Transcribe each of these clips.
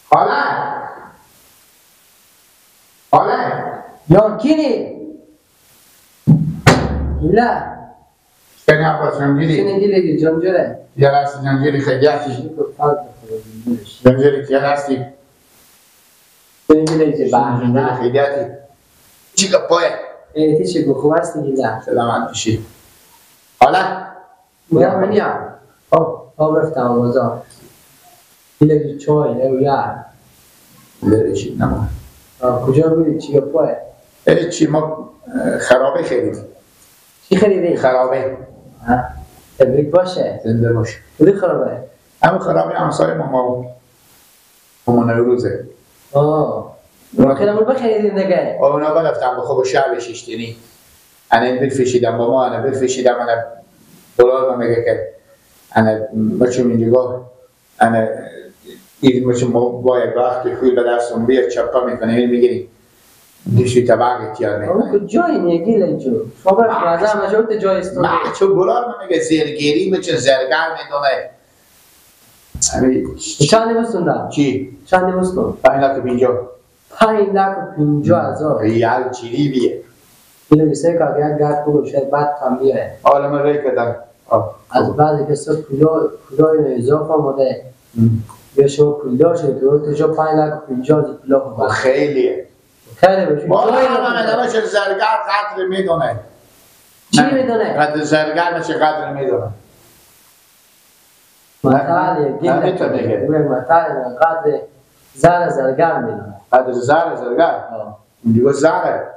خاله خاله یانکینی گیله سنی عباس جانگیری سنی گیله جانجوره یه راستی جانگیری خیلی هستی جانجوری که هستی سنی گیله جانجوری خیلی هستی چی گپایه؟ تی چی گو خوب هستی گیله سلامت بشی خاله منیم آب رفتم بازار گیله چای او یار لرشید نما کجا بودی چی گپایه؟ چی ما خرابه خریدیم. چی خریدی؟ خرابه. تبریک باشه. زنده باشه. کدوم خرابه؟ همون خرابه همسایه ما ما نوروزه. آه. خیلی مول بخریدیم دیگه. اونا برفتم به خوب شب شیشتینی. انا بفشیدم با ما انا بفشیدم انا بلال ما میگه که انا بچم اینجا انا این بچم با یک وقت خوی به دستم بیاد چپا میکنه میگیری. دیشی تبعی تیار میکنه. اون کجایی نیگی لنجو؟ شما برای خواهد ما جوت جای استوری. نه چون بلال من میگه زرگیری میچه زرگر میدونه. چند بستون چی؟ چند بستون؟ 5,50,000. 5,50,000. ریال چیلی بیه. اینو بیسه که اگر گرد بگو شاید بعد کم بیه. حالا من ری کردم. از بعضی کسا پولای اضافه آمده. یا شما پولدار شده تو جا 5,50,000 پولا خواهد. خیلیه. خیلی باشه. والا من باشه زرگر قدر میدونه. چی میدونه؟ قدر زرگر میشه قدر میدونه. مثال گیله. مثال قدر زر زرگر میدونه. قدر زر زرگر. دیگه زره.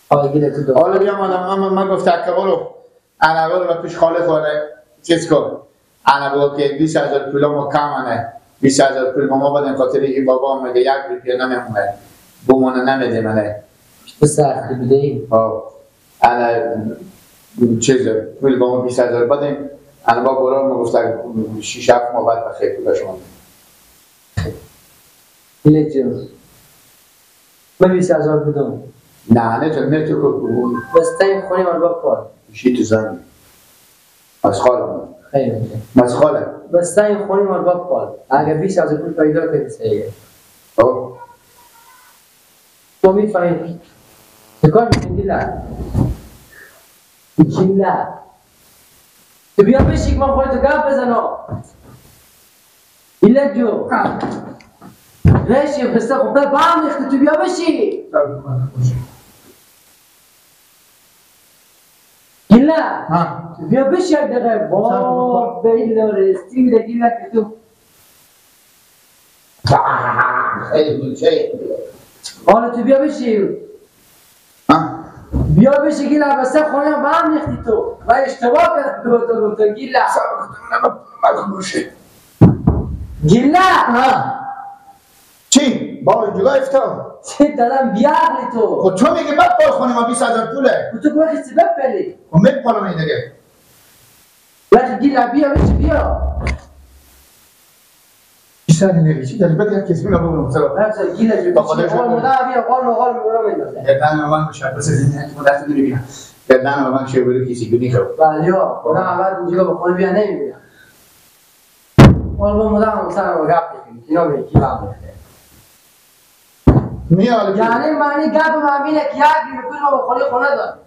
آه گیله تو دو. حالا بیا من گفت که برو انا برو پیش خاله خونه چیز کن. انا بگو که 20,000 پول ما کمانه. 20,000 پول ما بدن خاطر این بابا میگه یک روپیه نمیمونه. بمونه نمیده منه. تو سختی بوده ای؟ انا چیز پول با ما 20,000 بدیم. انا با برام ما گفت 6-7 ماه بعد بخیر پول شما بدیم. گیله جون. من 20,000 بدم. نه نه تو نه تو بس تایم خونی من با پول. چی تو زنی؟ از خالم. خیلی. از خالم. بس تایم خونی من با پول. اگه 20,000 پول پیدا کنی سریع. تو میفهمی چه کار میکنی گیله؟ گیله تو بیا بشی که من خودتو گپ بزنم گیله جو بشی پسته خب با هم ریختی تو بیا بشی گیله تو بیا بشی یک دقیقه با بیل رستی میده گیله که تو خیلی چه حالا تو بیا بشی بیا بشی گیله بسته خونه با هم ریختی تو من اشتباه کردم تو گفتم گیله گیله چی؟ با اینجا افتاد چه دادم بیعقلی تو خب تو میگه بعد پال خونه ما 20,000 پوله تو که وقتی بپلی خب میپالم این دیگه وقتی گیله بیا بشی بیا چی داری؟ بده یک کسی میگم سلام. نه گیله جو. قول مدام بیا قول قول میگم میندازه. گردن من مشخص زندگی که مدت نمیبینم. گردن من چه بوده کسی گونی خو. بله یا خدا اول اینجا با خونه بیا نمیبینم. قول مدام سر رو گپ می‌کنی. اینا به کی وام میاد. یعنی معنی گپ من اینه که یک پول ما خونه خونه داد.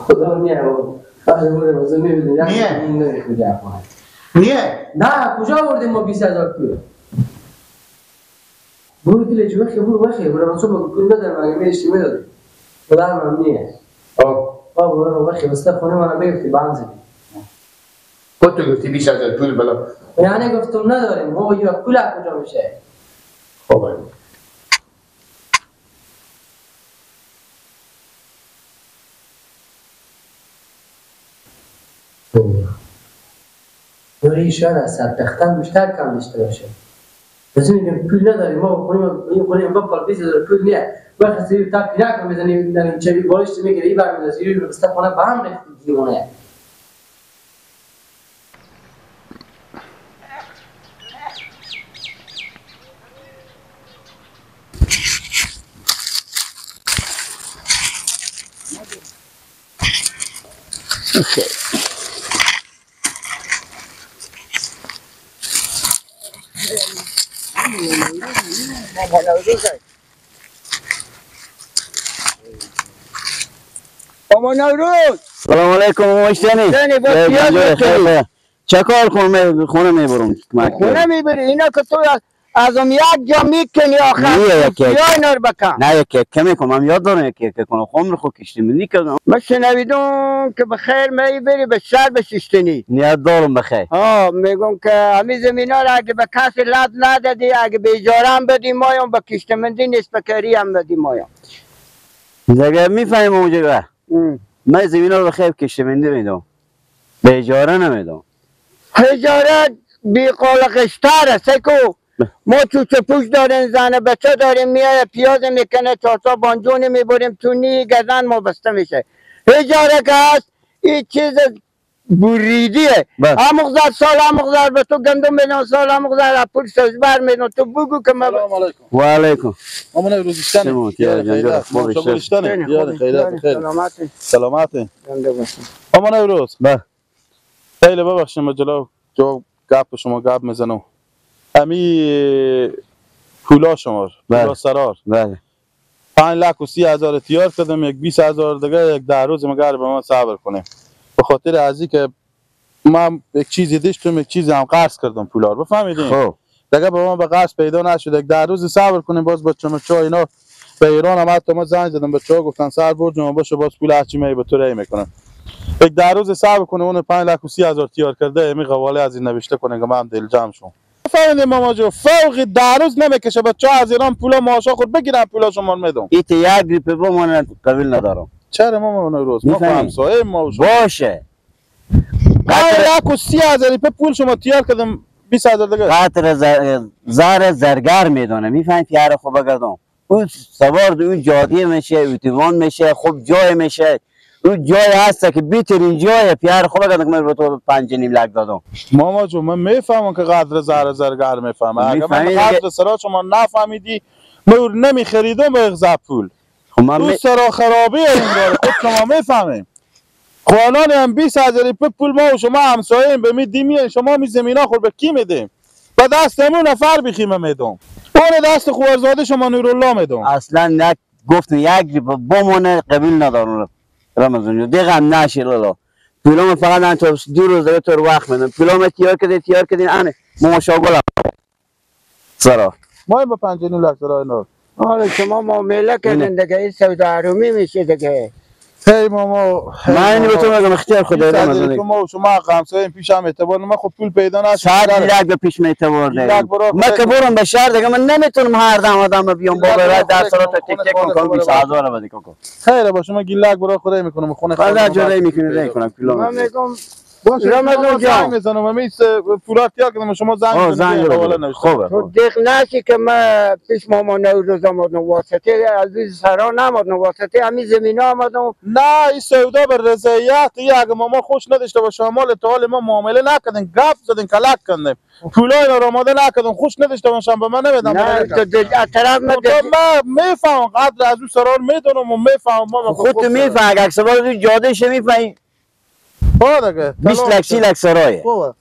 خدا میاره. نیه نیه نه کجا آوردیم ما 20,000 پول برو گیله جو بخی برو بخی برو من صبح پول ندارم اگه میشتی میدادی خدا من نیه آه برو بخی بسته خونه من میگفتی به هم زدی خود تو گفتی 20,000 پول بلا یعنی گفتم نداریم ما یه پول از کجا میشه خب یاری شاید از سر تختن بیشتر کم داشته باشه. بس میگم پول نداریم ما خونیم این خونیم با پول 20,000 پول نیه. وقتی تا پیدا میزنی در چه بالش میگیری ای برمی‌داری ای بسته خونه به هم ریختی دیوانه. Okay. ماما نوروز. سلام علیکم ماما اشتنی. چه کار کنم؟ خونه میبرم. خونه میبری؟ اینا که تو از اون یک جا میکنی آخر یا اینا رو بکن. نه یک یک میکنم، من یاد دارم یک یک کنم. خمر خو کشتیم نیکردم. من شنویدم که بخیر میبری به شهر بششتنی. نیت دارم بخیر. ها میگم که همین زمینا رو اگه به کسی لد ندادی، اگه به اجاره هم بدی مایم، به کشتمندی نصف کاری هم بدی مایم. دیگه میفهمیم اونجا. من زمینا رو بخیر کشتمندی میدم، به اجاره نمیدم. اجاره بی قالقشتر است. سکو ما چوچه پوش داریم، زن بچه داریم، میای پیاز میکنه، چهارتا بانجون میبریم تو نی گزن ما بسته میشه. اجاره که هست این چیز بریدیه. همقدر سال همقدر به تو گندم میدم، سال همقدر پول سوزبر میدم. تو بگو که من. سلام علیکم. و علیکم. مامان نوروز اشتنی. سلامت. مامان نوروز. خیلی ببخشید من جلو جو گپ شما گپ میزنم. امی پولا شما پولا سرار. بله. 5,30,000 تیار کردم، یک 20,000 دیگه، یک 10 روز مگر به من صبر کنیم. به خاطر از که من یک چیزی داشتم، یک چیزی هم قرض کردم پولا رو، بفهمیدین؟ خب دیگه به من به قرض پیدا نشد. یک 10 روز صبر کنیم. باز با چمچا اینا به ایران هم حتی ما زنگ زدم بچه‌ها گفتن سر برج ما باشه، باز پول هرچی می به تو رای میکنم. یک 10 روز صبر کنه، اون 5,30,000 تیار کرده، می قواله از این نوشته کنه که من دل جمع شم. فهمیدین ماما جو؟ فوق 10 روز نمیکشه بچه‌ها از ایران پولا معاشا خود بگیرن، پولا شما میدم. ایت یک ریپه با من قبول ندارم. چرا ماما نوروز؟ ما همسایه ما باشه. 5,30,000 ریپه پول شما تیار کردم، 20,000 دیگه. قطر زر زرگر میدونه، میفهمی؟ پیار خو بگردم. اون سوار اون جاده میشه، اتوبان میشه، خوب جای میشه. اون جای هست که بیترین جای پیار خوب بگردم که من به تو 5.5 لک دادم. ماما جون من میفهمم که قدر زر زرگر میفهمم. اگه من قدر سرا شما نفهمیدی، من نمیخریدم به اغزا پول. اون سرا خرابی این داره، خود شما میفهمیم. خوانان هم 20,000 پول ما و شما همسایه‌ایم، به می دیمی شما می زمینا خور به کی میدیم؟ به دست همون نفر بخیمه میدم. اون دست خوارزاده شما نورالله میدم. اصلا نه گفتم یک بمونه قبول ندارم رمضان جو دیگه هم نشه لالا. پولم فقط من تو 2 روز دیگه تو وقت میدم. پولم تیار کردی تیار کردین انه ماشاءالله سرا. ما به 5.5 لک سرا اینا. حالا شما معامله کردین دیگه، این سودا حرومی میشه دیگه. هی ماما من اینو به تو میگم اختیار خدا رمضان. ما شما همسایه پیش هم اعتبار من خب پول پیدا نشد. 100 لک به پیش اعتبار داریم. من که برم به شهر دیگه من نمیتونم هر دم آدم بیام بابا را در سرات تک تک کنم 20,000 بده کاکا. خیر باشه من گیلک برا خدای میکنم خونه خدا جلوی میکنه رای کنم من میگم رمضان جان میزنم من پولا تیار کردم شما زنگ بزنید. خوبه تو دق نشی که من پیش ماما نوروز آمدم، واسطه عزیز سرا نمادم، واسطه همین زمینا آمدم. نه این سودا به رضایت اگه ماما خوش نداشته باشه مال تا حال ما معامله نکردیم، گپ زدیم، کلک کردیم، پولا اینا رو آماده نکردم، خوش نداشته باشم به من نمیدم. نه طرف من میفهمم قدر از اون سرا میدونم و میفهمم. ما خودت میفهمی اگه سوال جاده شه میفهمی. خب 20 لک 30 لک سرایه. خوبه.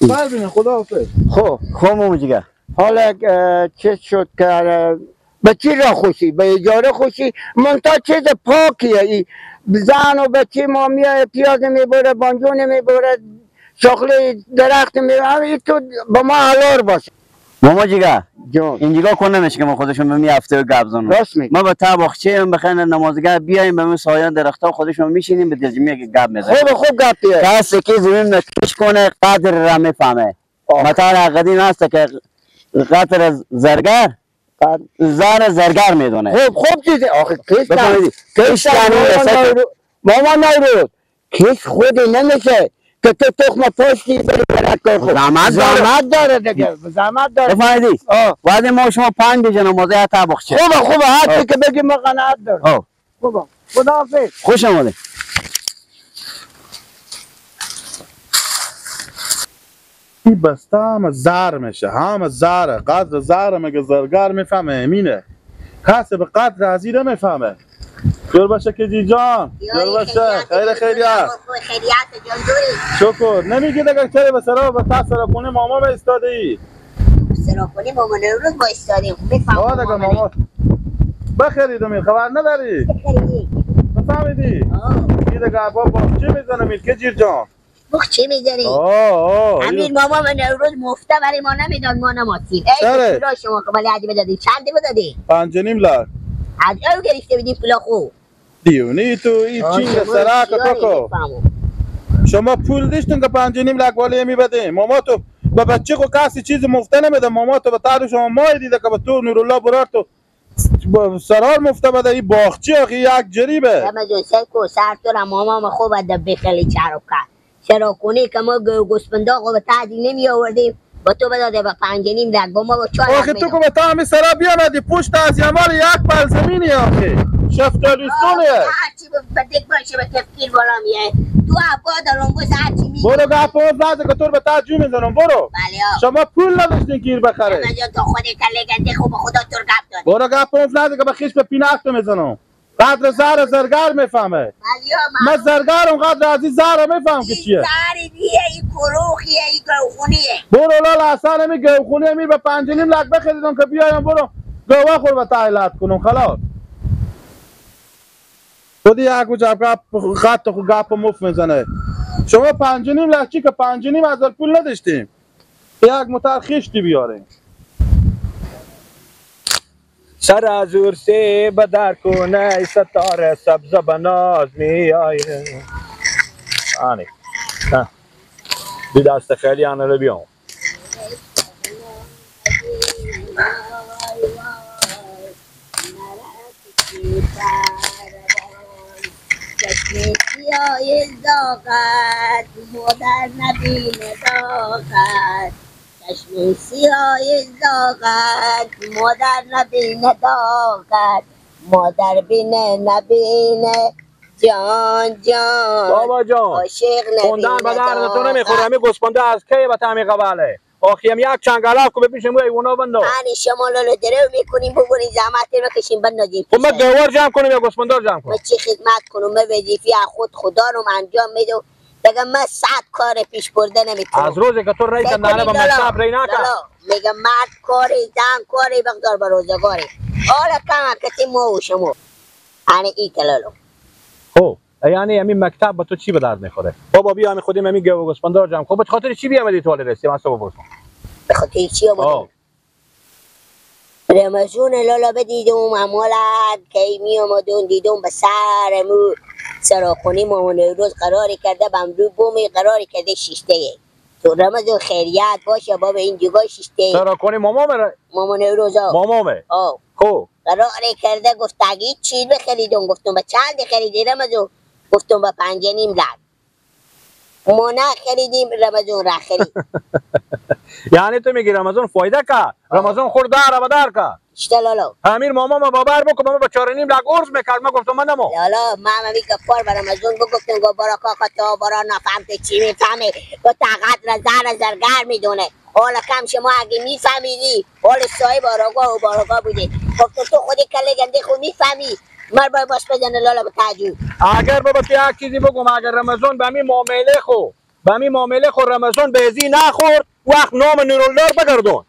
ببینید خدا حافظ. خب خب ماما جیگر. حالا چه شد که به چی را خوشی؟ به اجاره خوشی؟ منتها چیز پاکیه ای زن و بچه ما میای پیاز میبره، بانجون میبره، شاخله درخت میبره، این تو با ما حلال باشه. ماما جیگر این جیگا کن نمیشه که ما خودشون به می هفته و گپ زنم. راست میگی. ما به تا باغچه هم بخیر نمازگاه بیایم به می سایان درخت‌ها خودشون میشینیم به دلجمی گپ میزنیم. خوب خوب گپیه. کسی که زمین نکش کنه قدر را میفهمه. مثلا قدیم هست که قدر زرگر زن زرگر میدونه. خوب خوب چیزه آخه کش ماما نوروز کش خودی نمیشه که تو تخم پاشتی بری برد کار خود. زحمت داره دیگه، زحمت داره. بفهمیدی؟ بعد ما شما 5 بجه نمازه حتی بخچه. خوبه خوبه هرچی که بگی ما قناعت دارم. خوبه خدا حافظ. خوش آمدید. این بسته هم زر میشه، هم زره، قدر زره مگه زرگر میفهمه؟ امینه کسی به قدر از این نمیفهمه. جور باشه که جان، جور باشه، خیر خیریت. شکر. نمیگی دیگه چرا به سرا به تاثر خونه ماما به ایستاده ای؟ سرا کنیم مامان نوروز با استادیم. میفهمم دیگه ماما بخریدم، این خبر نداری؟ بخریدی؟ بفهمیدی؟ این دیگه بابا چی میزنه میل جیر جان؟ بخچه میزنی؟ امیر ماما من نوروز مفته برای ما نمیداد، ما نماسیم. ای پولا شما که ولی عجیبه دادی. چند بدادی؟ 5.5 لک. از او گرفته بدی پولا خو. دیونی تو این چینگ سراک تو شما پول داشتین که 5.5 لک والی میبدین. ماما تو به بچه خو کسی چیز مفته نمیده. ماما تو به تعداد شما مای دیده که به تو نورالله برار تو سرار مفته بده. این باغچه آخه یک جریبه. رمضان سر کو سر تو را ماما ما خوب ده بخلی چرا کرد. چرا کنی که ما گوسفندا خو به تعدی نمی آوردیم با تو بداده به 5.5 لک با ما با 4 آخه تو که به تا همی سرا بیامدی پشت از یمال یک پل زمینی آخه شفتالیستونه. هرچی به دک باشه به تفکیر بالا میه تو عباد لنگوز هرچی میگی. برو گپ و که تو رو به تعجب میزنم. برو شما پول نداشتین گیر بخره. تو خودت لگنده خوب خدا تو رو گپ داد. برو گپ و نده که به خیش به پینک تو میزنم. قدر زهر زرگر میفهمه. من زرگرم قدر از این زهر میفهم که چیه. زهر دیه این کروخیه این گوخونیه. برو لالا اصلا می گوخونیه می به 5.5 لک بخریدم که بیایم برو گوه خور به تایلات کنم خلاص. خودی یک وجب گپ خط خو گپ مف میزنه. شما 5.5 لک چی که 5.5 هزار پول نداشتیم یک موتر خشتی بیاریم. سر از ورسه بدر کنه ستاره سبز بناز می آیه. آنی دی دست خیلی آنه رو بیام. چشم داغت مادر نبینه داغت، چشم سیاه داغت مادر نبینه داغت، مادر بینه نبینه جان جان. بابا جان خوندن به درد تو نمیخوره. همی گوسفنده از کی به تعمی قبله آخیم یک چنگالاف کو بپیشم و ایونا بندو. یعنی شما لولو درو میکنیم ببرین زحمت بکشیم بندازیم. خب من گوار جمع کنم یا گوسفندار جمع کنم؟ من چی خدمت کنم؟ من وظیفه خود خدا رو انجام میدم دیگه. من 100 کار پیش برده نمیتونم. از روزی که تو رئیس ناله به مکتب ری نکرد میگم مرد کاری زن کاری بگذار به روزگاری. حالا کم کسی ما و شما یعنی ای کلالو. خب یعنی همین مکتب با تو چی به درد میخوره؟ بابا بیا همین خودیم همین گو گوسفندار جمع کن. به خاطر چی بیامدی تو حال رسی؟ من صبح بپرسم. به خاطر چی آمدم؟ رمضان لالا بدیدم امالت که می آمدون دیدم به سر مو سراخونی مامان روز قراری کرده بمرو بومی قراری کرده شیشته تو رمضان خیریت باشه بابا این جگاه شیشته سراخونی مامامه مامان روز مامامه خب قراری کرده گفت اگه چیز بخریدم. گفتم به چند خریدی رمضان؟ گفتم به 5.5 لک. ما نخریدیم رمضان را خرید. یعنی تو میگی رمضان فایده کرد؟ رمضان خورد در بدر کرد. چطور لالا؟ امیر ماما ما باور بکن ما با 4.5 لک ارز میکرد. ما گفتم من نمو لالا ما همی گفار بر رمضان بگفتم گفت برا کاکا تو برا نفهم تو چی میفهمی؟ گفت قدر زر زرگر میدونه. حالا کم شما اگه میفهمیدی حال صاحب آراگاه و باراگاه بودی. گفتم تو خودی کله گنده خود میفهمی مر باید باش بزنه لالا به تعجب. اگر بابا تو یک چیزی بگم، اگر رمضان به می معامله خو به می معامله خو رمضان به ازی نخورد وقت نام نورالله بگردون.